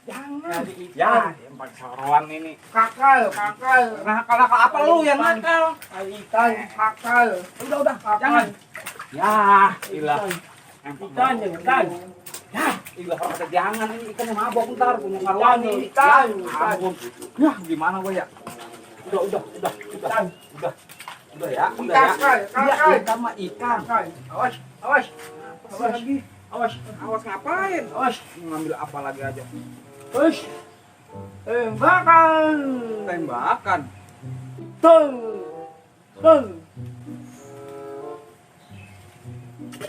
Jangan. Ya, yang pakai saruan ini. Kakal. Nah, kalau apa lu yang nakal? Ikan, kakal. Udah, jangan. Ya, ilah. Ikan. Ya, ilah kata jangan ini ikan yang mabok ntar punya saruan ini. Ikan. Ampun. Ya, gimana gua ya? Udah ya. Kakal. Iya, ikan mah ikan. Awas. Lagi. Awas ngapain? Awas. Ngambil apa lagi aja? Push. Tembakan. Tembakan. Tung.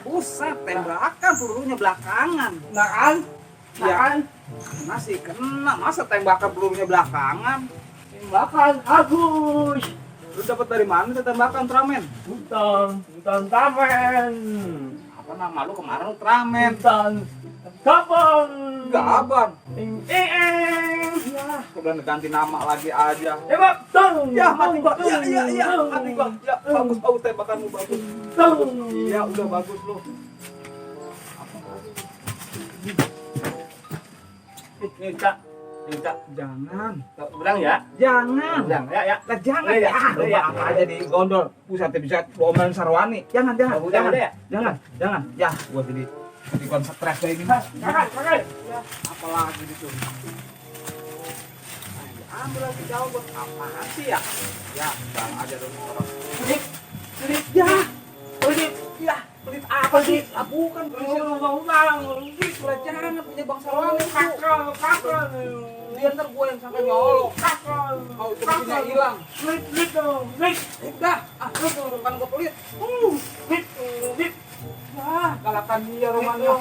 Buset, tembakan pelurunya belakangan. Makan. Masih kena, masa tembakan pelurunya belakangan? Tembakan bagus. Lu dapat dari mana tuh tembakan Ultraman? Hutan tamen. Apa nama lu kemarin Ultraman? Hutan kapan? Gaban. Ya. Udah ganti nama lagi aja. Tembak. Tung. Ya, mati gua. Iya, mati gua. Ya, bagus tembakanmu bagus. Tung. Iya, udah bagus lu. Minta. Jangan. Ulang ya. Jangan. Ulang ya. Lah jangan Ya, ya. ya. Apa aja di gondol. Pusatnya bisa bomelin sarwani. Jangan. Udah ya. Jangan. Ya, gua jadi stres kayak gini. Pakai. Ya, apalagi gitu. Ambil lagi jauh buat apaan sih ya? Ya, bang aja dulu orang. Pelit. Ya, Pelit. ya, pelit apa sih? Ah, bukan pelit. Ulang. Lah jangan punya bang sarwani itu. Kakak. Biar ntar gua yang sampai nyolok. Kakak. Mau itu punya hilang. Pelit dong. Pelit. Udah, lu tuh bukan gua pelit. Pelit. Wah, kalahkan dia rumahnya.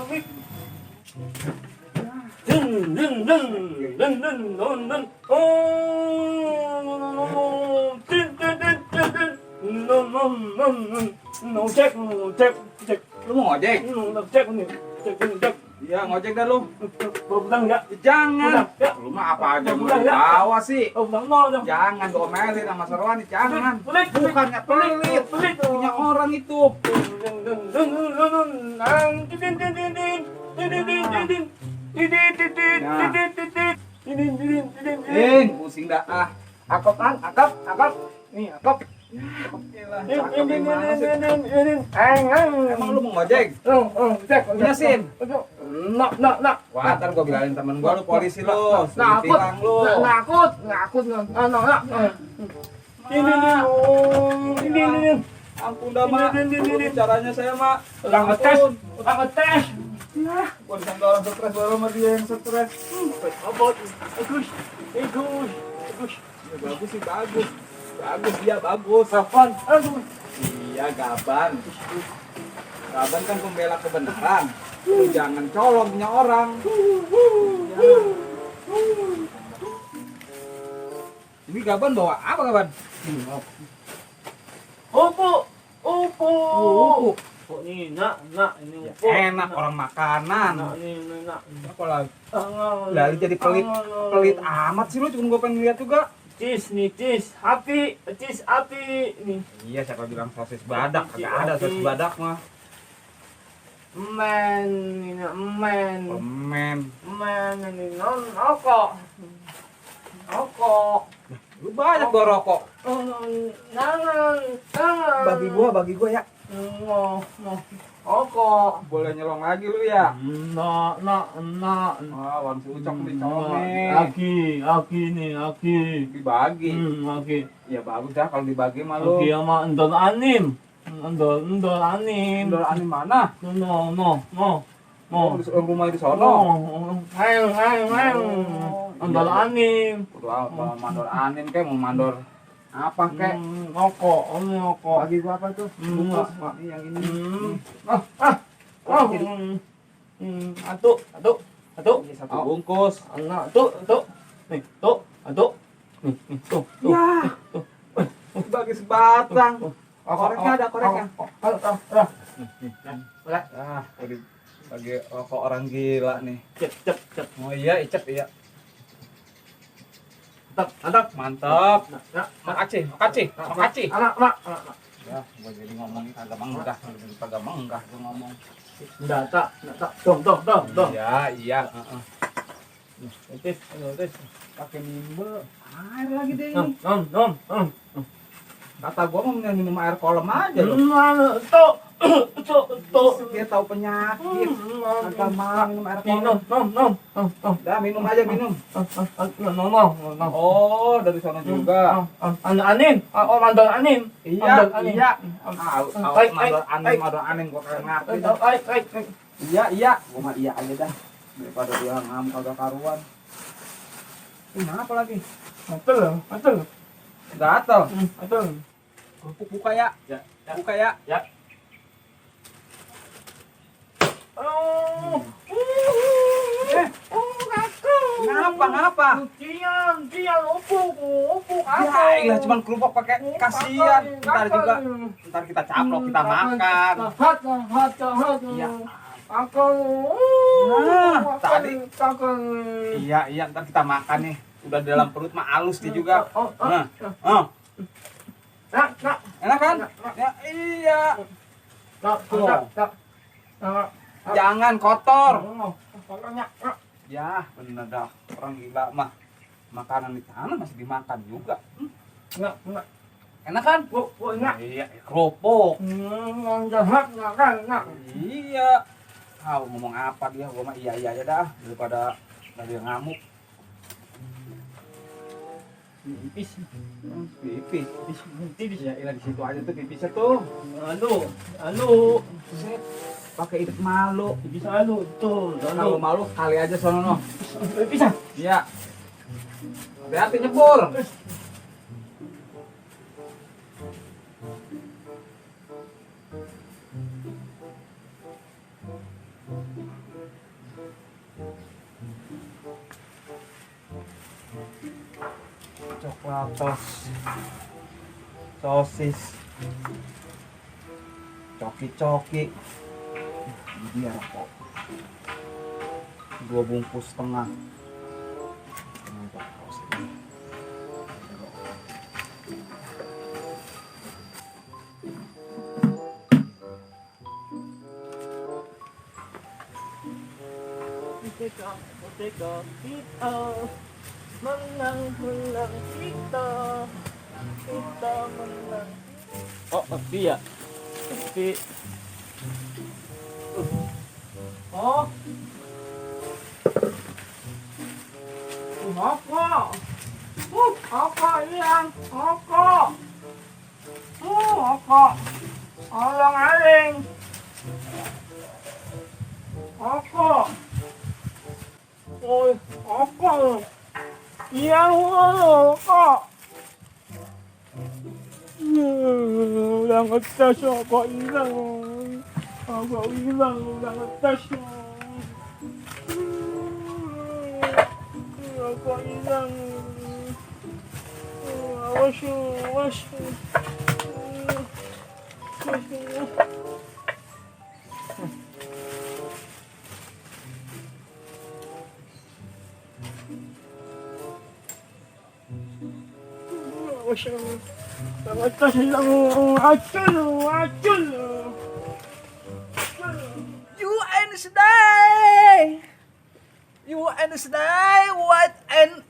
Cek. Lu mau ngojek? Cek. Iya, ngojek dah lu. Berutang ya? Jangan. Ya. Lu mah apa aja mau Udah, ya. bawa sih. Berutang nol dong. Jangan diomelin sama Sarwani, jangan. Pelit. Bukannya pelit. Pelit. Punya orang itu. Pusing dah ah. Akap. Nih, akap. Emang lu mau ngojek? Cek. Punya SIM? Nak. Wah, ntar gua bilangin temen gua lu polisi lu. Ngakut. Tilang lu. Ngakut. Ini. Ampun dah, Mak. Ini caranya saya, Mak. Ulang ngetes. Ya, gua disangka orang stres baru sama dia yang stres. Bagus. Ya, bagus sih, bagus. Bagus dia, bagus. Kapan? Aduh. Iya, Gaban. Gaban kan pembela kebenaran. Lu jangan colong punya orang. Ya. Ini Gaban bawa apa, Gaban? Upu. Upu. Oh, ini nak ini Ya, upu. enak orang makanan. Ini nak. Apa lagi? Lah jadi pelit amat sih lu, cuma gua pengen lihat juga. Cheese api nih. Iya, siapa bilang sosis badak? Kagak ada sosis badak mah. Men Permen. ini non rokok. Lu banyak bawa rokok. Jangan. Bagi gua ya. Rokok. Boleh nyolong lagi lu ya. Nak. Wah, wan si Ucok dicolong nih. Aki nih. Dibagi. Aki. Ya bagus dah kalau dibagi mah lu. Aki sama endol anim. Endol anim. Endol anim mana? No. Oh, di rumah di sono. Ayo. Endol anim. Kudu apa mandor anim kek mau mandor apa kek? Rokok. Bagi gua apa tuh? Bungkus. Ini yang ini. Atuk. Ini satu bungkus. Anak, tuh. Nih, tuh. Ya. Bagi sebatang. Koreknya ada koreknya. Bagi rokok orang gila nih. Cep. Oh iya, icep iya. Mantap. Makasih. Anak. Ya, gua jadi ngomong kagak menggah gua ngomong. Data. Tuh. Iya. Tis, tis. Pakai nimbe. Air lagi deh Nom, ini. nom, nom, nom. Kata gua mau minum air kolam aja loh. Mana tuh, tuh. Dia tahu penyakit. Agak mau minum air kolam. Nom, nom, nom, nom, nom. Dah minum aja minum. Nom, nom, nom. Oh, dari sana juga. Anin, oh mandor anin. Iya, Mandor anin. iya. Ay, Mandor anin gua kagak ngerti. Ay. Iya. Gua mah iya aja dah. Daripada dia ngam kagak karuan. Ini apa lagi? Betul. Gatel. Betul. Kerupuk buka ya. Buka ya. Oh. Ngapa? Cian, opuk Ya, ilah cuman kerupuk pakai kasihan. Ntar kita caplok, kita makan. Iya. Nah, tadi. Iya, ntar kita makan nih. Udah di dalam perut mah halus dia juga. Nah. Enak kan? Ya, iya. Jangan kotor. Ya, bener dah. Orang gila mah. Makanan di tanah masih dimakan juga. Enak kan? Iya, kerupuk. Iya. Ngomong apa dia? Gua mah iya aja dah daripada dia ngamuk. Pipis. Ya, ilah di situ aja tuh pipisnya tuh. Halo. Set. Pakai itik malu. Bisa halo tuh. Kalau malu kali aja sono. Bisa. Iya. Hati-hati nyebur. Coklatos, sosis, coki-coki, biar kok 2 bungkus setengah. Ketika kita menang kita menang. Oh, dia. Oh. Apa yang? Apa? Alang-aling. Apa? Ôi, apa? Yang apa? Udah ngetes apa hilang? Udah ngetes. Apa hilang? Awas. You understand what and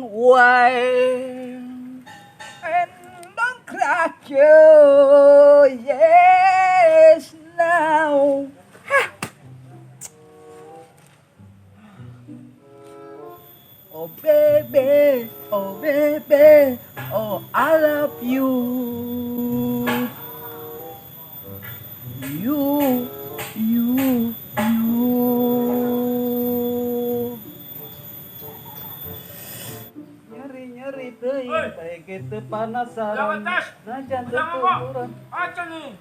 why and don't crack you yes now. Oh baby, oh I love you. Nyeri teuing bae kitu panasaran. Najan tuturan. Aca nih.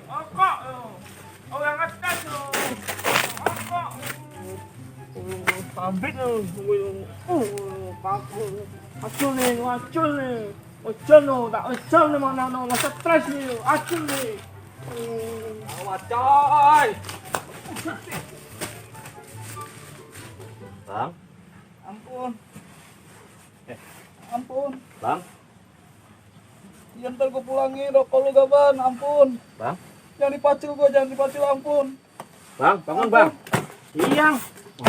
Okok. Orang atas lo. Okok. Pambit lo. Paku. Acun nih. Acun nih mana masa stres nih. Acun nih. Awas coy. Bang. Ampun. Bang. Ya ntar gue pulangin rokok lu gaban, ampun. Bang. Jangan dipacul, ampun. Bang, bangun bang. Iya.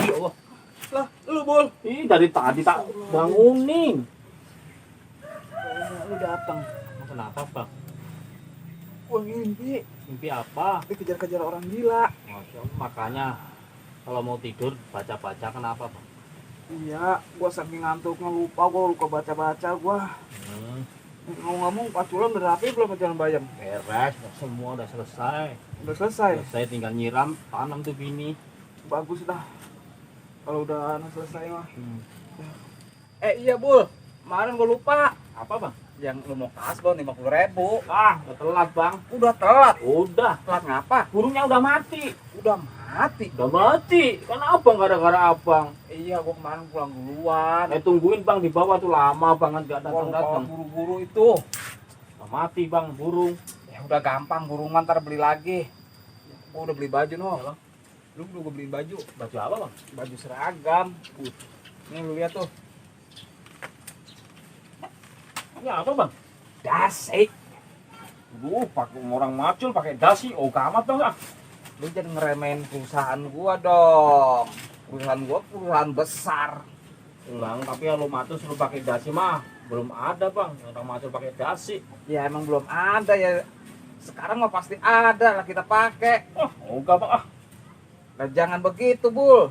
Ya Allah. Lah, lu Bul. Ih, dari tadi tak bangunin. Lu datang. Kenapa, Bang? Gua ngimpi. Mimpi apa? Dikejar-kejar orang gila. Masya Allah, makanya kalau mau tidur baca-baca kenapa, Bang? Iya, gua saking ngantuknya gua lupa baca-baca gua. Ngomong-ngomong, paculan udah rapi belum ke Jalan Bayam? Beres, semua udah selesai. Udah selesai. Selesai tinggal nyiram, tanam tuh bini. Bagus dah. Kalau udah selesai mah. Hmm. Iya Bul, kemarin gua lupa. Apa, Bang? Yang lu mau kasbon 50.000. Ah, udah telat, Bang. Udah telat. Udah. Telat ngapa? Burungnya udah mati. Udah mati. Udah mati. Kan abang gara-gara abang. Iya, gua kemarin pulang duluan. Tungguin, Bang, di bawah tuh lama banget gak Gua lupa datang-datang. buru-buru itu. Udah mati, Bang, burung. Ya udah gampang, burungan ntar beli lagi. Gua udah beli baju noh. Lu gua beliin baju. Baju apa, Bang? Baju seragam. Nih lu lihat tuh. Ini apa, Bang? Dasi. Pakai orang macul pakai dasi. Oh, kamat, Bang. Ah. Lu jangan ngeremehin perusahaan gua dong. Perusahaan gua perusahaan besar. Bang, tapi kalau macul suruh pakai dasi mah belum ada, Bang. Orang macul pakai dasi. Ya emang belum ada ya. Sekarang mah pasti ada lah kita pakai. Oh, enggak, Bang. Ah, Nah, jangan begitu, Bul.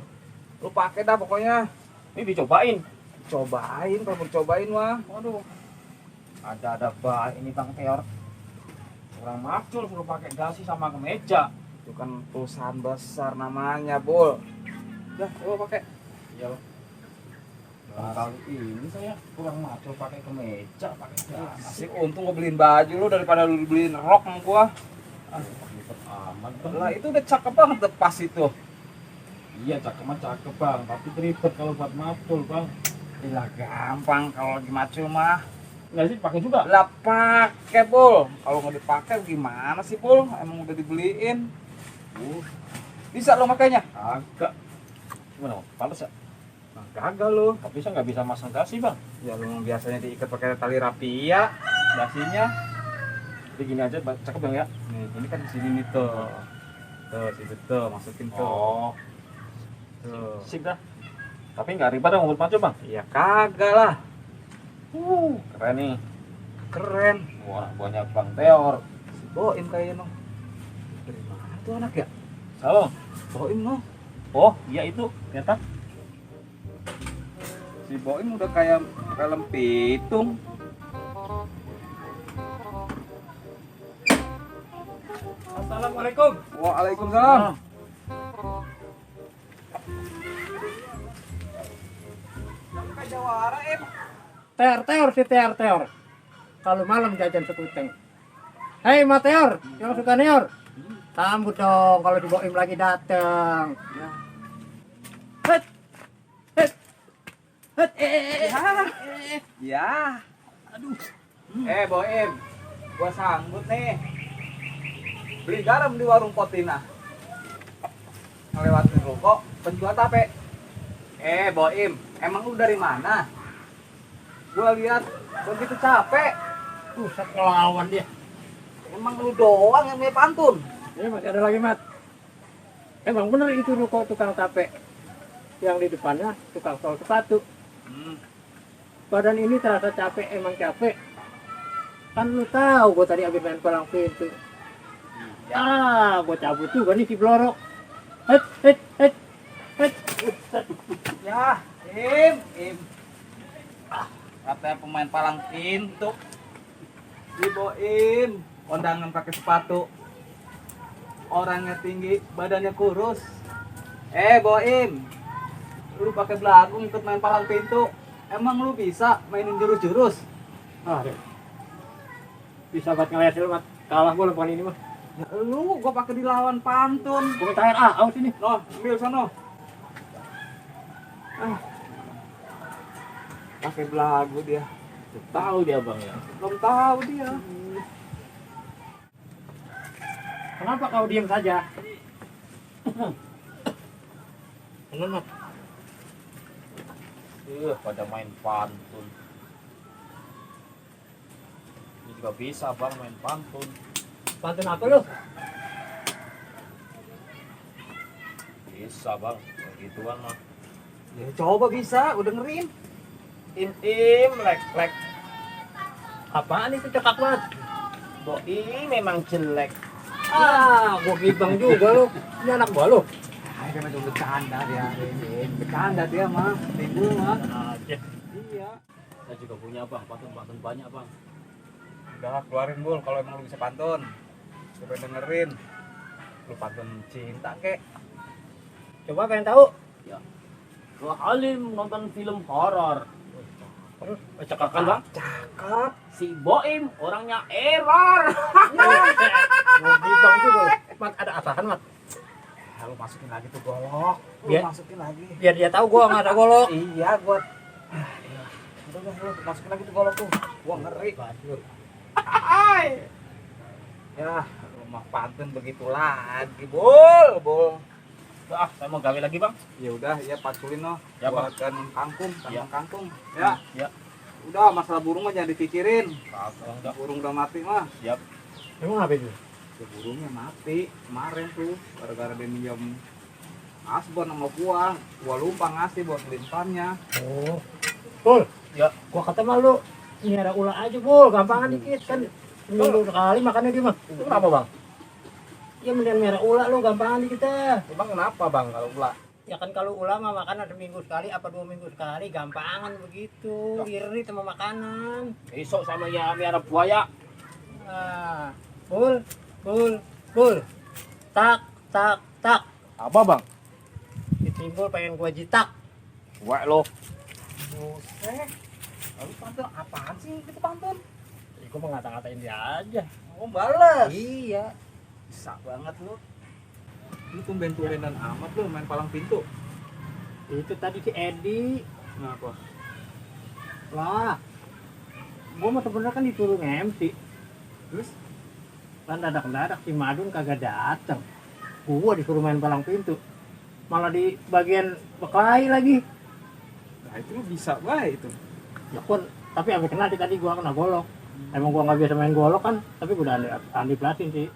Lu pakai dah pokoknya. ini dicobain. Cobain, kalau mau cobain mah. Waduh. Ada baik ini, Bang Teor. Orang macul suruh pakai dasi sama kemeja. Itu kan perusahaan besar namanya, Bul. Dah, coba pakai. Iya, Bang. Kali ini saya kurang macul pakai kemeja, pakai dasi. Asik, untung gua beliin baju lu daripada lu beliin rok sama gua. Ribet amat, Bang. Lah itu udah cakep banget deh pas itu. Iya, cakep mah cakep, Bang. Tapi ribet kalau buat macul, Bang. Lah gampang kalau lagi macul mah. Enggak sih, pakai juga. Lah pakai, Bul. Kalau nggak dipakai gimana sih, Bul? Emang udah dibeliin. Bisa lo makainya? Agak. Gimana, Bang? Pantes ya? Nah, gagal lo. Tapi saya nggak bisa masang dasi, Bang. Ya lu biasanya diikat pakai tali rapia dasinya. Jadi gini aja, cakep, Bang, ya? Nih, ini kan di sini nih tuh. Tuh, situ tuh, masukin tuh. Oh, Tuh. sip dah. Tapi nggak ribet dong buat macul, Bang. Ya kagak lah. Keren nih. Keren. Wah, banyak Bang Teor. Si Boim kayaknya no. Dari mana tuh anak ya? Halo. Boim no. Oh, iya itu. Ternyata. Si Boim udah kayak film pitung. Assalamualaikum. Waalaikumsalam. Jawara, Teor si Teor. Kalau malam jajan sekuteng. Hei Ma Teor, yang suka neor. Sambut dong kalau si Boim lagi dateng. Het. Het. Het. Ya. Aduh. Boim, gua sambut nih. Beli garam di warung Potina. Ngelewatin ruko, penjual tape. Boim, emang lu dari mana? Gua lihat begitu capek. Pusat ngelawan dia. Emang lu doang yang punya pantun. Ini masih ada lagi Mat. Emang bener itu ruko tukang tape. Yang di depannya tukang sol sepatu. Badan ini terasa capek, emang capek. Kan lu tahu gua tadi habis main palang pintu. Gua cabut juga nih si Blorok. Het. Ya, Im. Katanya pemain palang pintu. Dibawain kondangan pakai sepatu. Orangnya tinggi, badannya kurus. Boim. Lu pakai belagung ikut main palang pintu. Emang lu bisa mainin jurus-jurus? Aduh. Bisa buat ngeliat lu Mat. Kalah gua lepas ini mah. Ya lu gua pakai dilawan pantun. Gua minta air aus ini. Noh, ambil sono. Pakai belagu dia. Tahu dia, Bang, ya. Belum tahu dia. Kenapa kau diam saja? Bener Mat. Pada main pantun. Ini juga bisa, Bang, main pantun. Pantun apa lu? Bisa, Bang. Begituan mah. Ya coba bisa, udah dengerin. Im, lek. Apaan itu cekak mat? Boi memang jelek. Gua gibang juga lu. Ini anak gua lu. Ah, kan cuma bercanda dia, Rin. Bercanda dia mah, timbul mah. Aja. Iya. Saya juga punya bang, pantun banyak bang. Udah keluarin Bul, kalau emang lu bisa pantun. Coba dengerin. Lu pantun cinta kek. Coba pengen tahu. Gua Halim nonton film horor. Terus Cekakan bang? Cakep. Si Boim orangnya error. gua gibang juga. Mat ada asahan mat. Ya, lu masukin lagi tuh golok. Lu Biar- masukin lagi. Biar dia tahu gua nggak ada golok. Iya, gua. Udah, lu masukin lagi tuh golok tuh. Gua ngeri. Ya, rumah pantun begitu lagi, Bul. Ah, saya mau gawe lagi bang. Ya udah, ya paculin noh. Ya, Bang. Buat tanam kangkung, Ya. tanam kangkung. Ya, Ya. udah masalah burung mah jangan dipikirin. Bang, udah. Burung udah mati mah. Siap. Emang apa itu? Ya, burungnya mati kemarin tuh gara-gara dia minjem asbon sama gua lupa ngasih buat limpannya. Oh. Bul. Ya. Gua kata mah lu miara ular aja, Bul. Gampangan dikit kan. Seminggu sekali makannya dia mah. Itu kenapa bang? Ya mendingan miara ular lu gampangan dikit dah. Emang kenapa bang kalau ulah? Ya kan kalau ular mah makan ada minggu sekali apa 2 minggu sekali, gampangan begitu. Irit sama makanan. Besok sama ya miara buaya. Ah, Bul. Tak. Apa bang? Ditimbul pengen gua jitak. Wah lo. Buset. Lalu pantun apaan sih itu pantun? Ya, gua mau ngata-ngatain dia aja. Oh, balas. Iya. Bisa banget lu. Lu tumben-tumbenan amat lu main palang pintu. Itu tadi si Edi. Kenapa? Lah. Gua mah sebenarnya kan disuruh MC. Terus Kan dadak-dadak si Madun kagak datang. Gua disuruh main palang pintu. Malah di bagian berkelahi lagi. nah itu lu bisa baik itu. Ya pun, tapi abis kena tadi gua kena golok. Emang gua nggak biasa main golok kan, tapi gua udah andi pelasin sih.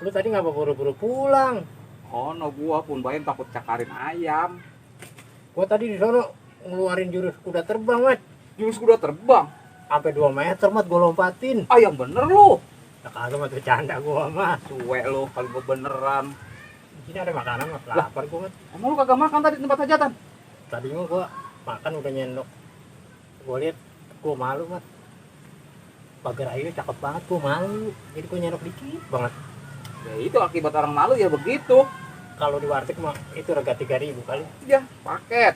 Lu tadi ngapa buru-buru pulang? Oh, no gua pun bayang takut cakarin ayam. Gua tadi di sono ngeluarin jurus kuda terbang, Mat. Jurus kuda terbang. Sampai 2 meter, Mat, gua lompatin. Ah, yang bener lu. Nah, kagak mah bercanda gua mah. Cuek lu kalau gua beneran. Di sini ada makanan, Mat. Lapar gua, Mat. Emang lu kagak makan tadi di tempat hajatan? Tadi mah gua makan udah nyendok. Gua lihat gua malu, Mat. Pagar ayu cakep banget, gua malu. Jadi gua nyendok dikit banget. Ya itu akibat orang malu ya begitu. Kalau di warteg mah itu rega 3.000 kali. Ya, paket.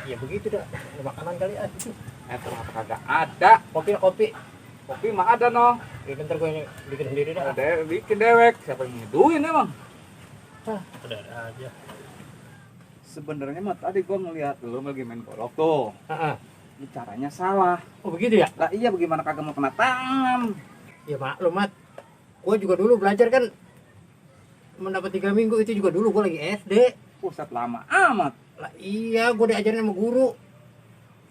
Ya begitu dah. Ada makanan kali aja. Ternyata kagak ada. Kopi. Kopi mah ada no. Ya bentar gue bikin sendiri dah. Ada bikin dewek. Siapa yang ngeduin emang? Ada aja. Sebenarnya mah tadi gua ngeliat lu lagi main golok tuh. Heeh. Ini caranya salah. Oh begitu ya? Lah iya bagaimana kagak mau kena tangan? Ya maklum, Mat. Gue juga dulu belajar kan mendapat 3 minggu itu juga dulu gue lagi SD. Pusat lama amat. Lah iya, gue diajarin sama guru.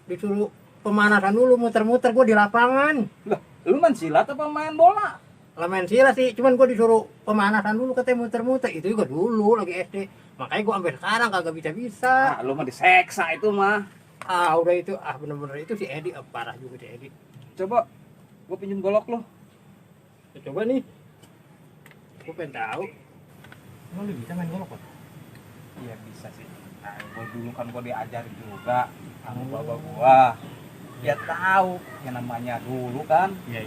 Disuruh pemanasan dulu muter-muter gue di lapangan. Lah, lu main silat apa main bola? Lah main silat sih, cuman gue disuruh pemanasan dulu katanya muter-muter. Itu juga dulu lagi SD. Makanya gue sampai sekarang kagak bisa-bisa. Ah, lu mah diseksa itu mah. Udah itu, bener-bener itu si Edi, parah juga si Edi. Coba gua pinjem golok lu. Ya, coba nih. Gue pengen tahu. Emang lu bisa main golok, Pak? Iya bisa sih. Nah, gua dulu kan gua diajarin juga sama bapak gua. Dia tahu yang namanya dulu kan. Iya.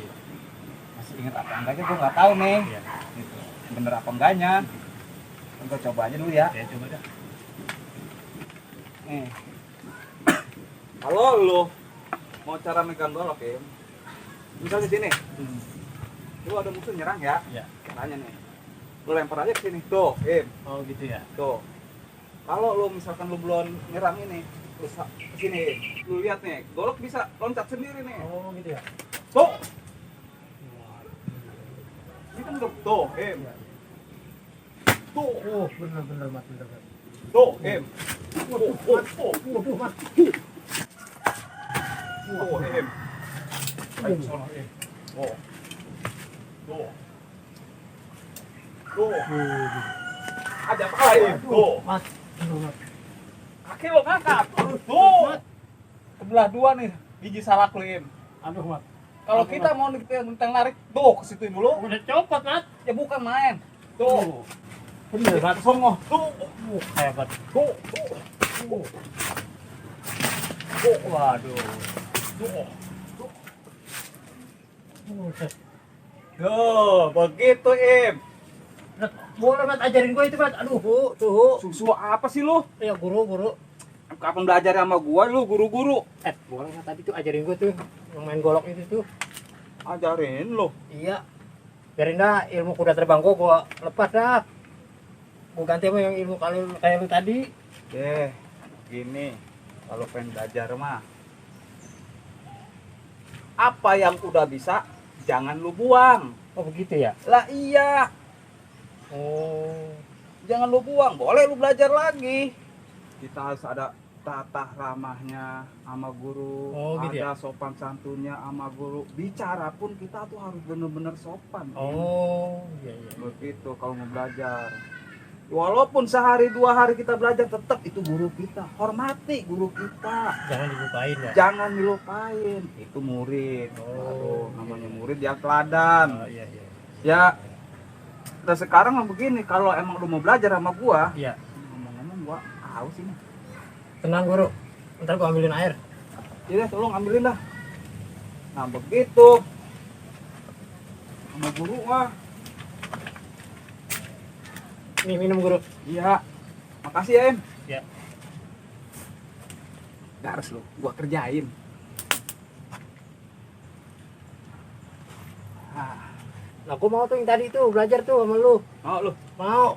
Masih inget apa enggaknya gua nggak tahu nih. Iya. Gitu. Bener apa enggaknya? Gua coba aja dulu ya. Ya coba dah. Nih. Halo lu. Mau cara megang golok ya? Misalnya di sini. Lu ada musuh nyerang ya? Iya. Caranya nih. Lu lempar aja ke sini. Tuh, Oh gitu ya. Tuh. Kalau lu misalkan lu belum nyerang ini, lu ke sini. Lu lihat nih, golok bisa loncat sendiri nih. Oh gitu ya. Tuh. Ini kan udah tuh, Tuh, Oh bener Mat, bener. tuh, Waduh Mat. Tuh, ayo sono, Oh. Tuh. Tuh. Ada apa, Tuh. Mat. Aduh, Mat. kaki lo ngangkat. Tuh. Sebelah dua nih, biji salak lo, Im. Aduh, Mat. Kalau kita mau nentang narik, tuh ke situ dulu. Udah copot, Mat. Ya bukan main. Tuh. Bener, Mat. Songo. Tuh. Hebat. Tuh. Tuh. Tuh. Waduh. Tuh. Buset. Tuh, begitu, Im. Boleh, Mat, ajarin gue itu, Mat. Aduh, tuh. Susu apa sih lu? Ya, guru. Kapan belajar sama gua lu, guru-guru? Boleh, Mat, tadi tuh ajarin gue tuh. Yang main golok itu tuh. Ajarin lu. Iya. Biarin dah ilmu kuda terbang gue lepas dah. Gue ganti sama yang ilmu kayak lu tadi. Gini, kalau pengen belajar mah apa yang udah bisa jangan lu buang. Oh, begitu ya? Lah iya, Oh. jangan lu buang, boleh lu belajar lagi. Kita harus ada tata ramahnya sama guru, Oh, gitu ada sopan santunnya sama guru. Bicara pun kita tuh harus bener-bener sopan. Oh, iya. Begitu kalau mau belajar. Walaupun sehari 2 hari kita belajar, tetap itu guru kita. Hormati guru kita. Jangan dilupain ya. Jangan dilupain. Itu murid. Oh, Namanya murid yang teladan. Oh, iya. Ya. Dan sekarang mah begini, kalau emang lu mau belajar sama gua, Iya. ngomong-ngomong gua haus ini. Tenang, Guru. Ntar gua ambilin air. Iya, tolong ambilin dah. Nah, begitu. Sama guru mah. Nih, minum, Guru. Iya. Makasih ya, Em. Iya. Gak harus lu, gua kerjain. Nah, gua mau tuh yang tadi tuh belajar tuh sama lu. Mau lu? Mau.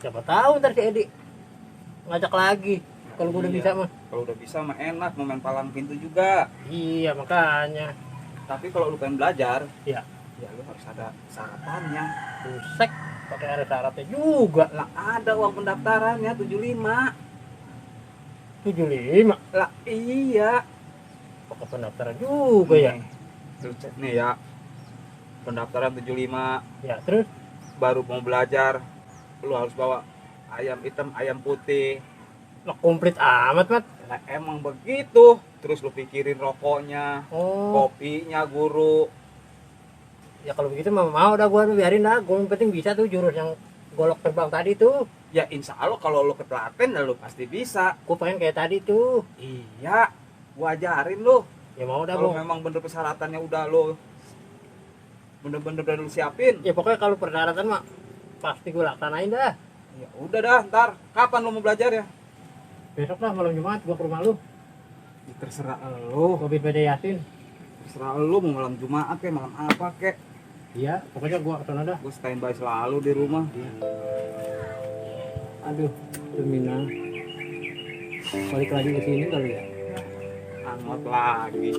Siapa tahu ntar si Edi ngajak lagi. Kalau gua udah Iya. bisa mah. Kalau udah bisa mah enak, mau main palang pintu juga. Iya, makanya. Tapi kalau lu pengen belajar, Iya. ya lu harus ada syaratnya. Busek. Pakai ada syaratnya juga. Lah ada uang pendaftarannya 75. 75. Lah iya. Pakai pendaftaran juga ya. Terus cek nih ya. Pendaftaran 75, Ya, terus baru mau belajar, lu harus bawa ayam hitam, ayam putih. lo komplit amat, Mat. Lah emang begitu. Terus lu pikirin rokoknya, Oh. kopinya guru. Ya kalau begitu mau dah gua biarin dah. Gua yang penting bisa tuh jurus yang golok terbang tadi tuh. Ya insya Allah kalau lu ketelaten ya lu pasti bisa. Gua pengen kayak tadi tuh. Iya, gua ajarin lu. Ya mau dah, Kalau Bang. memang bener persyaratannya udah lu bener-bener udah lu siapin. Ya pokoknya kalau persyaratan mah pasti gua laksanain dah. Ya udah dah, ntar kapan lu mau belajar ya? Besok lah malam Jumat gua ke rumah lu. Ya, terserah lu. Gua beda Yasin. Terserah lu mau malam Jumat kayak malam apa kek. Iya, pokoknya gua ke sana dah. Gue standby selalu di rumah. Aduh, Minang. Balik lagi ke sini kali ya. Anggot lagi.